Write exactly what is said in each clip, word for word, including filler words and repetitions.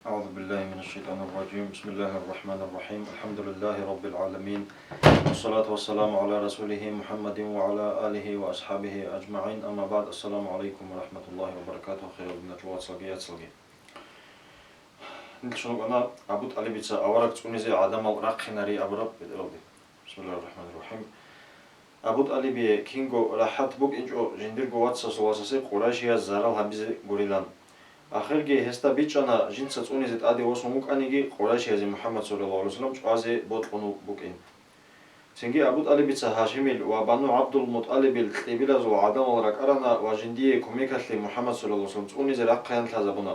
أعوذ بالله من الشيطان الرجيم. بسم الله الرحمن الرحيم. الحمد لله رب العالمين. والصلاة والسلام على رسوله محمد وعلى آله وأصحابه أجمعين. أما بعد. السلام عليكم ورحمة الله وبركاته. Хириял диналъул вацалги яцалги. Нилъ щун вукӀана Абу ТӀалибица авараг цӀунизе гӀадамал рахъинари абураб бетӀералде. Бисмиллагьир рахӀманир рахӀим. Абу ТӀалибие кинго рахӀат букӀинчӀо жиндирго вацасул васасе къурайшияз зарал гьабизе гурилан. Ахирги гьесда бичӀчӀана жинца цӀунизе тӀаде восун вукӀаниги къурайшиязе МухӀаммад саллаллагьу гӀалайгьи вассалам чӀвазе бокьун букӀин. Цинги Абу ТӀалибица Гьашимил ва Бану ГӀабдул-МутӀалибил кьибилазул гӀадамал ракӀарана ва жиндие кумекалъе МухӀаммад саллаллагьу гӀалайгьи вассалам цӀунизе рахъаян лъазабуна.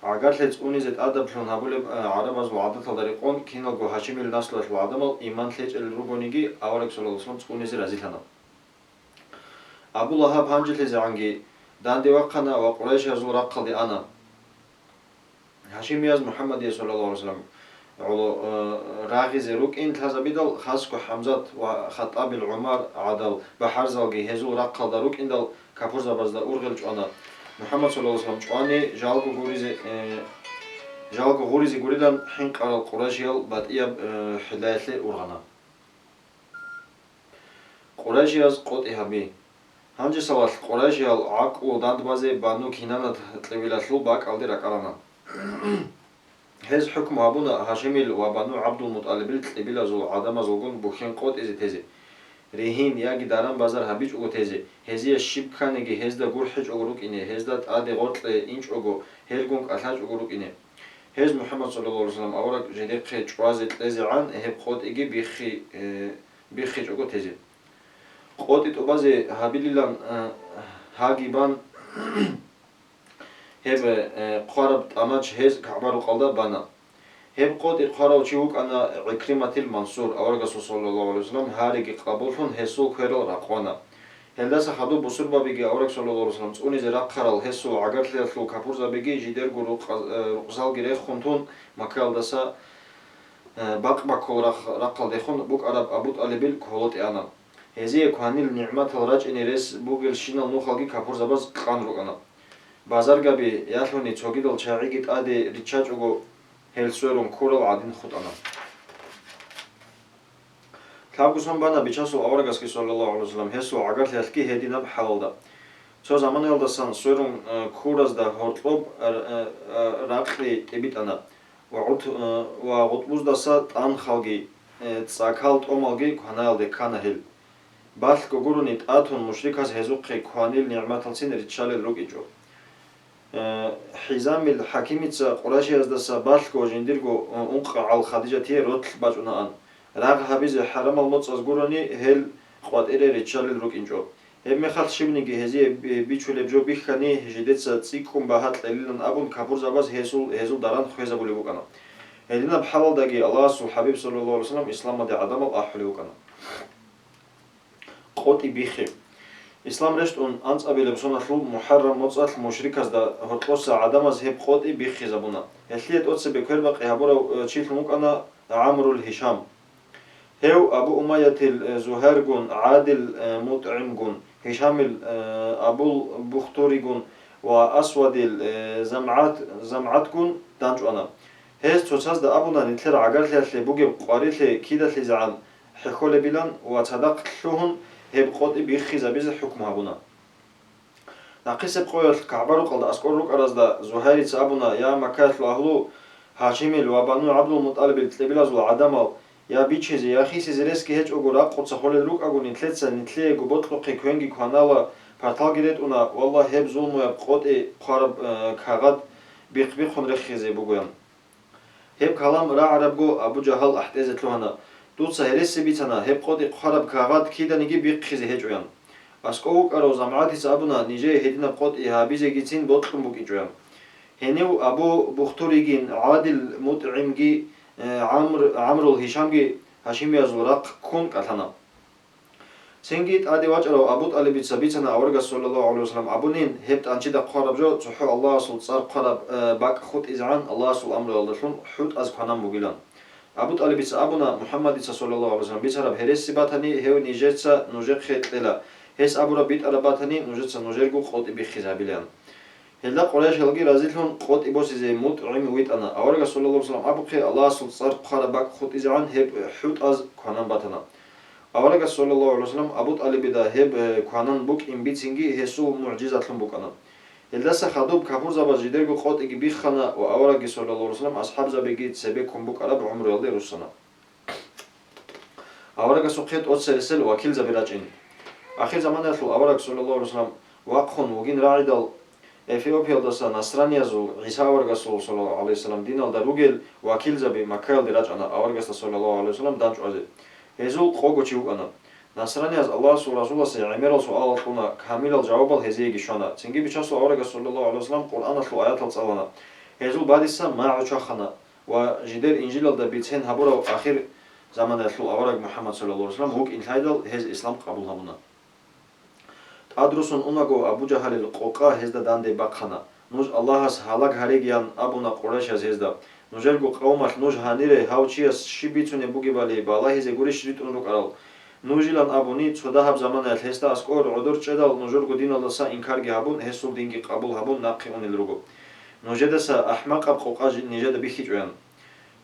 ГӀагарлъи цӀунизе тӀадаблъун гьабулеб, а, гӀарабазул гӀадаталда рекъон, киналго Гьашимил наслуялъул гӀадамал иман лъечӀел ругониги, авараг саллаллагьу гӀалайгьи вассалам цӀунизе разилъана. Абу Лагьаб гьанжелъизегӀанги данде вахъана ва къурайшиязул рахъалде ана. Гьашимияз МухӀаммадие саллаллагьу гӀалайгьи вассалам гӀоло, э, рагъизе рукӀин лъазабидал, хасго ХӀамзат ва Хаттабил ГӀумар гӀадал бахӀарзалги гьезул рахъалда рукӀиндал капурзабазда ургъел чӀвана. МухӀаммад саллаллагьу гӀалайгьи вассалам чӀвани жалго гуризе, э, жалго гъуризе гурилан хӀинкъарал къурайшиял батӀияб, э, хӀилаялъе ургъана. Къурайшияз къотӀи гьаби. Гьанжесалалъ къурайшиял гӀакълу дандбазе Бану Кинанат кьибилалъул бакӀалде ракӀарана. Гьез хӀукму гьабуна Гьашимил ва Бану ГӀабдул-МутӀалибил кьибилазул гӀадамазулгун бухьен къотӀизе тезе, ригьин яги даран-базар гьабичӀого тезе, гьезие щиб кканиги гьезда гурхӀичӀого рукӀине, гьезда тӀаде гъоркье инчӀого гьелгун кӀалъачӀого рукӀине. Гьез МухӀаммад саллаллагьу гӀалайгьи вассалам авараг жидехъе чӀвазе кьезегӀан гьеб къотӀиги биххи-, э, биххичӀого тезе. КъотӀи тӀубазе гьабилилан, э, гьагибан гьеб, э, хъвараб тӀамач гьез КагӀба-рукъалда бана. Гьеб къотӀи хъварав чи вукӀана ГӀикриматил Мансур, аварагасул саллаллагьу гӀалайгьи вассалам гьариги къабуллъун гьесул кверал ракъвана. Гьелдаса хадуб бусурбабиги авараг саллаллагьу гӀалайгьи вассалам цӀунизе рахъарал гьесул гӀагарлъиялъул капурзабиги жидерго рукъа-, э, рукъзалги рехун тун, Маккаялдаса, э, бакъ-баккул рахъ-, рахъалдехун букӀараб Абу ТӀалибил кколотӀе ана. Гьезие кванил нигӀматал рачӀине рес бугелщинал нухалги капурзабаз кьан рукӀана. Базаргаби ялъуни цогидал чагӀиги тӀаде риччачӀого, гьел сверун ккурал гӀадин хутӀана. Лъабго сон бана Бичасул аварагасги, саллаллагьу гӀалайгьи вассалам, гьесул гӀагарлъиялъги гьединаб хӀалалда. Цо заманаялдасан сверун, э, ккуразда гьоркьоб, э, э, э, ракьи тӀибитӀана ва гъут-, э, ва гъутӀбуздаса тӀанхалги, э, цӀакал тӀомалги кванаялде ккана гьел. Балъго гурони тӀатун мушриказ гьезухъе кванил нигӀматалцин риччалел рукӀинчӀо. Э, ХӀизамил хӀакимица къурайшияздаса балъго жиндирго, э, ункъгӀал Хадижатие ролъ бачӀунаан. Рагъ гьабизе хӀарамал моцӀаз гурони гьел къватӀире риччалел рукӀинчӀо. Гьебмехалъ щибниги гьезие би-, бичулеб жо бихьани, жидеца цӀикӀкӀун багьа кьелилан абун, капурзабаз гьесул, гьезул даран хвезабулеб букӀана. Гьединаб хӀалалдаги Аллагьасул ХӀабиб, саллаллагьу гӀалайгьи вассалам, исламалде гӀадамал ахӀулев вукӀана. КъотӀи биххи. Ислам рещтӀун анцӀабилеб соналъул МухӀаррам моцӀалъ мушриказда гьоркьоса гӀадамаз гьеб къотӀи биххизабуна. Гьелъие тӀоцебе квербакъи гьабурав, э, чилъун вукӀана ГӀамрул Гьишам. Гьев Абу Умаятил, э, Зугьайргун, ГӀадил, э, МутгӀимгун, Гьишамил, э, Абул Бухтуригун ва Асвадил, э, ЗамгӀат-, ЗамгӀатгун данчӀвана. Гьез цоцазда абуна, нилъер гӀагарлъиялъе бугеб къварилъи кидалъизегӀан хӀехьолебилан ва цадахъ лъугьун гьеб къотӀи биххизабизе хӀукму гьабуна. Нахъисеб къоялъ КагӀба-рукъалда аскӀор рукӀаразда Зугьайрица абуна: «Я Маккаялъул агьлу, Гьашимил ва Бану ГӀабдул-МутӀалибил кьибилазул гӀадамал, я бичизе, я хисизе ресги гьечӀого ракъуца холел рукӀаго, нилъеца нилъеего бокьухъе квенги кванала, парталги ретӀуна, валлагь, гьеб зулмуяб къотӀи хъвараб, э, кагъат бихъ-бихъун рехизе бугоян». Гьеб калам рагӀарабго, Абу Жагьал ахӀдезе лъугьана: «Дуца гьереси бицана, гьеб къотӀи хъвараб кагъат киданиги бихъизе гьечӀоян». АскӀов вукӀарав ЗамгӀатица абуна нижее гьединаб къотӀи гьабизегицин бокьун букӀинчӀоян. Гьенив Абу Бухтуригин, ГӀадил МутгӀимги, э, ГӀамр-, ГӀамрул Гьишамги гьашимиязул рахъ ккун кӀалъана. Цинги тӀаде вачӀарав Абу ТӀалибица бицана аварагас, саллаллагьу гӀалайгьи вассалам, абунин, гьеб тӀанчида хъвараб жо цохӀо Аллагьасул цӀар хъвараб, э, бакӀ хутӀизегӀан Аллагьасул амруялдалъун хӀутӀаз кванан бугилан. Абу ТӀалибица абуна, МухӀаммадица, саллаллагьу гӀалайгьи вассалам, бицараб гьереси батани, гьев нижеца нужехъе кьела, гьес абураб битӀараб батани, нужеца нужерго къотӀи биххизабилан. Гьелда къурайшалги разилъун къотӀи босизе МутӀгӀим витӀана. Аварагас, саллаллагьу гӀалайгьи вассалам, абухъе, Аллагьасул цӀар хъвараб бакӀ хутӀизегӀан гьеб хӀутӀаз кванан батана. Аварагас, саллаллагьу гӀалайгьи вассалам, Абу ТӀалибида гьеб, э, кванан букӀин бицинги гьесул мугӀжизатлъун букӀана. Гьелдаса хадуб капурзабаз жидерго къотӀиги биххана ва аварагги, саллаллагьу гӀалайгьи вассалам, асхӀабзабиги цебе ккун букӀараб гӀумруялде руссана. Аварагасухъе тӀоцересел вакилзаби рачӀин. Ахирзаманаялъул авараг, саллаллагьу гӀалайгьи вассалам, вахъун вугин рагӀидал, Эфиопиялдаса насраниязул, ГӀиса аварагасул, саллаллагьу гӀалайгьи вассалам, диналда ругел вакилзаби Маккаялде рачӀана аварагасда, саллаллагьу гӀалайгьи вассалам, дандчӀвазе. Гьезул къого чи вукӀана. Насранияз Аллагьасул Расуласе гӀемерал суалал кьуна, камилал жавабал гьезиеги щвана. Цинги Бичасул аварагас, саллаллагьу гӀалайгьи вассалам, Къуръаналъул аятал цӀалана. Гьезул бадиса магӀу чвахана ва жидер Инжилалда бицен гьабурав ахир заманаялъул авараг МухӀаммад, саллаллагьу гӀалайгьи вассалам, вукӀин лъайдал, гьез ислам къабул гьабуна. ТӀадрусун унаго, Абу Жагьалил къокъа гьезда данде бахъана. Нуж Аллагьас гьалаг гьаригиян абуна къурайшаз гьезда. Нужерго къавмалъ нуж гьанире гьав чияс щиб бицунеб бугебали балагьизе гурищ ритӀун рукӀарал? Нужилан абуни, цо дагьаб заманаялъ гьесда аскӀор гӀодор чӀедал, нужерго диналдаса инкарги гьабун, гьесул динги къабул гьабун, нахъе унел руго. Нужедаса ахӀмакъаб къокъа жи-, нижеда бихьичӀоян.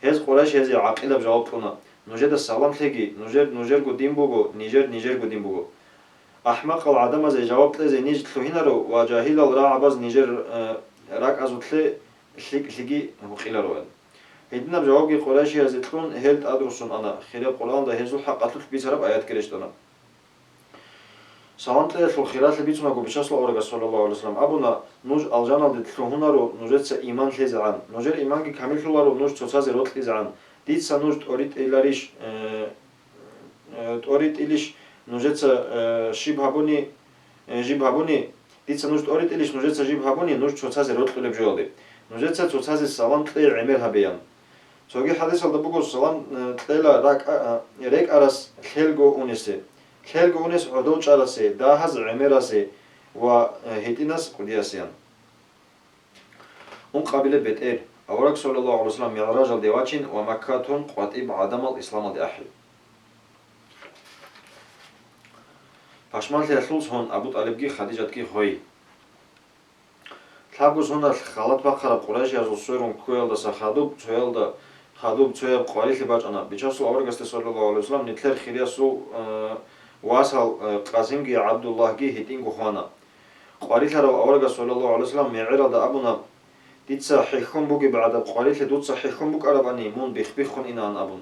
Гьез къурайшазе гӀакъилаб жаваб кьуна: «Нужеда салам лъеги, нужер нужерго дин буго, нижер нижерго дин буго». АхӀмакъал гӀадамазе жаваб кьезе ниж лъугьинаро ва жагьилал рагӀабаз нижер, э, ракӀазулъе лъикӀлъиги гьукъилароан. Гьединаб жавабги къурайшиязе кьун, гьел тӀадрусун ана, хираб Къуръанда гьезул хӀакъалъулъ бицараб аятги рещтӀана. Салам кьеялъул хиралъи бицунаго, Бичасул аварагас, саллаллагьу гӀалайгьи вассалам, абуна: «Нуж алжаналде лъугьунаро нужеца иман лъезегӀан, нужер иманги камиллъуларо нуж цоцазе рокьизегӀан. Дица нуж тӀоритӀиларищ, э, э, тӀоритӀилищ нужеца, э, щиб гьабуни, э, жиб гьабуни? Дица нуж тӀоритӀилищ нужеца жиб гьабуни нуж цоцазе рокьулеб жоялде? Нужеца цоцазе салам кьей гӀемер гьабеян». Цоги хӀадисалда буго: «Салам, э, кьела ракӀа-, э, рекӀарас лъелго унесе, лъелго унес гӀодов чӀарасе, дагьаз гӀемерасе ва, э, гьитӀинас кӀудиясеян». Ункъабилеб бетӀер. Авараг, саллаллагьу гӀалайгьи вассалам, мигӀражалде вачин ва Макка тун къватӀиб гӀадамал исламалде ахӀи. Пашманлъиялъул сон Абу ТӀалибги Хадижатги гьой. Лъабго соналъ халат бахъараб къурайшиязул сверун ккуялдаса хадуб цоялда, хадуб цояб къварилъи бачӀана. Бичасул аварагасде, саллаллагьу гӀалайгьи вассалам, нилъер хириясул, э, васал, э, Къасимги ГӀабдуллагьги гьитӀинго хвана. Къварилъарав аварагас, саллаллагьу гӀалайгьи вассалам, мегӀералда абуна: «Дица хӀехьон бугеб гӀадаб къварилъи дуца хӀехьон букӀарабани, мун бих-биххун инаан», — абун.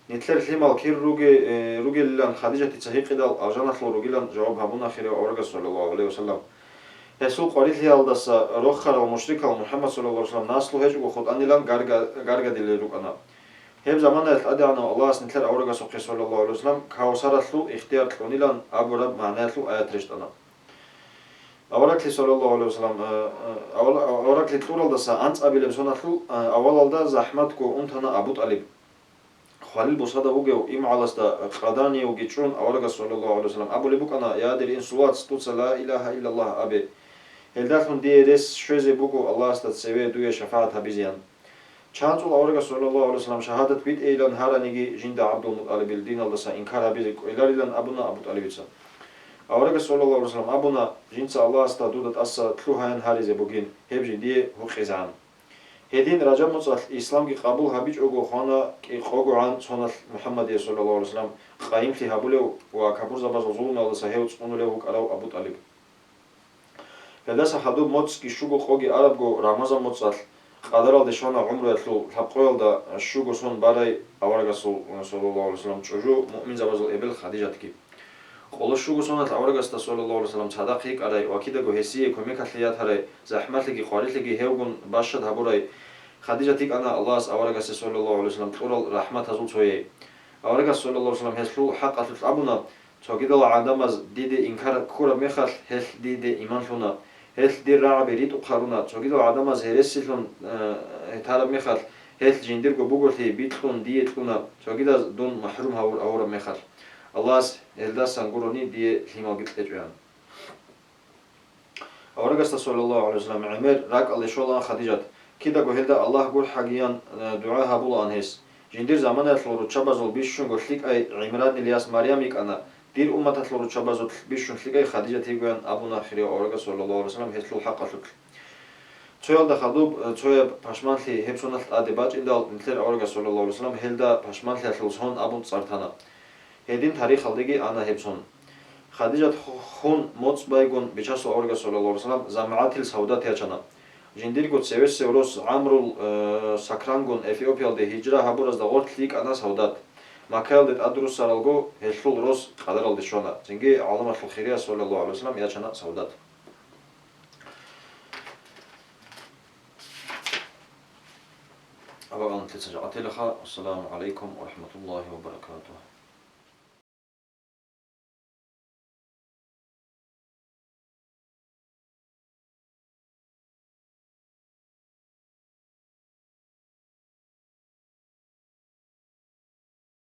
Нилъер лъимал кир руге-, э, ругелилан Хадижатица гьикъидал, алжаналъул ругилан жаваб гьабуна хирияв аварагас, саллаллагьу гӀалайгьи вассалам. Гьесул къварилъиялдаса рохарал мушрикал МухӀаммад, саллаллагьу гӀалайгьи вассалам, наслу гьечӀого хутӀанилан гарга-, гаргадилел рукӀана. Гьеб заманаялъ ТӀадегӀанав Аллагьас нилъер аварагасухъе, саллаллагьу гӀалайгьи вассалам, Кавсаралъул ихтияр кьунилан абураб магӀнаялъул аят рещтӀана. Аварагли, саллаллагьу гӀалайгьи вассалам, э, э, авала-, аварагли кьуралдаса анцӀабилеб соналъул, э, авалалда захӀматго унтана Абу ТӀалиб. Хвалил бусада вугев имгӀаласда къаданивги чӀун, аварагас, саллаллагьу гӀалайгьи вассалам, абулеб букӀана: «Я дир инсул вац, дуца ла илагьа иллаллагь абе. Гьелдалъун дие рес щвезе буго Аллагьасда цеве дуе шафагӀат гьабизеян». ЧанцӀул аварагас, саллаллагьу гӀалайгьи вассалам, шагьадат битӀейилан гьараниги, жинда ГӀабдулмутӀалибил диналдаса инкар гьабизе кӀвеларилан абуна Абу ТӀалибица. Аварагас, саллаллагьу гӀалайгьи вассалам, абуна: «Жинца Аллагьасда дуда тӀаса лъугьаян гьаризе бугин, гьеб жиндие гьукъизегӀан». Гьедин Ражаб моцӀалъ исламги къабул гьабичӀого хвана кӀикъогогӀан соналъ МухӀаммадие, саллаллагьу гӀалайгьи вассалам, къайимлъи гьабулев ва капурзабазул зулумалдаса гьев цӀунулев вукӀарав Абу ТӀалиб. Гьелдаса хадуб моцӀги щуго къоги арабго Рамазан моцӀалъ къадаралде щвана гӀумруялъул лъабкъоялда щуго сон барай аварагасул, саллаллагьу гӀалайгьи вассалам, чӀужу муъминзабазул эбел Хадижатги. Къоло щуго соналъ аварагасда, саллаллагьу гӀалайгьи вассалам, цадахъ йикӀарай ва кидаго гьесие кумекалъе ятарай, захӀмалъиги къварилъиги гьевгун бащад гьабурай Хадижат йикӀана Аллагьас аварагасе, саллаллагьу гӀалайгьи вассалам, кьурал рахӀматазул цояй. Аварагас, саллаллагьу гӀалайгьи вассалам, гьелъул хӀакъалъулъ абуна: «Цогидал гӀадамаз диде инкар ккураб мехалъ, гьелъ диде иман лъуна. Гьелъ дир рагӀаби ритӀухъ гьаруна. Цогидал гӀадамаз гьересилъун, э, гьетараб мехалъ, гьелъ жиндирго буголъи бикьун дие кьуна, цогидаз дун махӀрум гьавур-, гьавураб мехалъ. Аллагьас гьелдасан гурони дие лъималги кьечӀоян». Аварагасда, саллаллагьу гӀалайгьи вассалам, гӀемер ракӀалде щолаан Хадижат. Кидаго гьелда Аллагь гурхӀагиян, э, дугӀа гьабулаан гьес. Жиндир заманаялъул руччабазул бищунго лъикӀай ГӀимранил яс Марям йикӀана, дир умматалъул руччабазул бищун лъикӀай Хадижат йигоян абуна хирияв аварагас, саллаллагьу гӀалайгьи вассалам, гьелъул хӀакъалъулъ. Цоялда хадуб, э, цояб пашманлъи гьеб соналъ тӀаде бачӀиндал, нилъер аварагас, саллаллагьу гӀалайгьи вассалам, гьелда пашманлъиялъул сон абун цӀар тана. Гьедин тарихалдеги ана гьеб сон. Хадижат ху-, хун моцӀ байгун Бичасул аварагас, саллаллагьу гӀалайгьи вассалам, ЗамгӀатил Савдат ячана. Жиндирго цевесев рос ГӀамрул, э, Сакрангун Эфиопиялде гьижра гьабуразда гъорлъ йикӀана Савдат. Маккаялде тӀадруссаралго гьелъул рос къадаралде щвана. Цинги гӀаламалъул хирияс, саллаллагьу гӀалайгьи вассалам, ячана Савдат. Абагъалан лъица жагӀатилаха. Ассаламу гӀалайкум ва рахӀматуллагьи ва баракатугьу.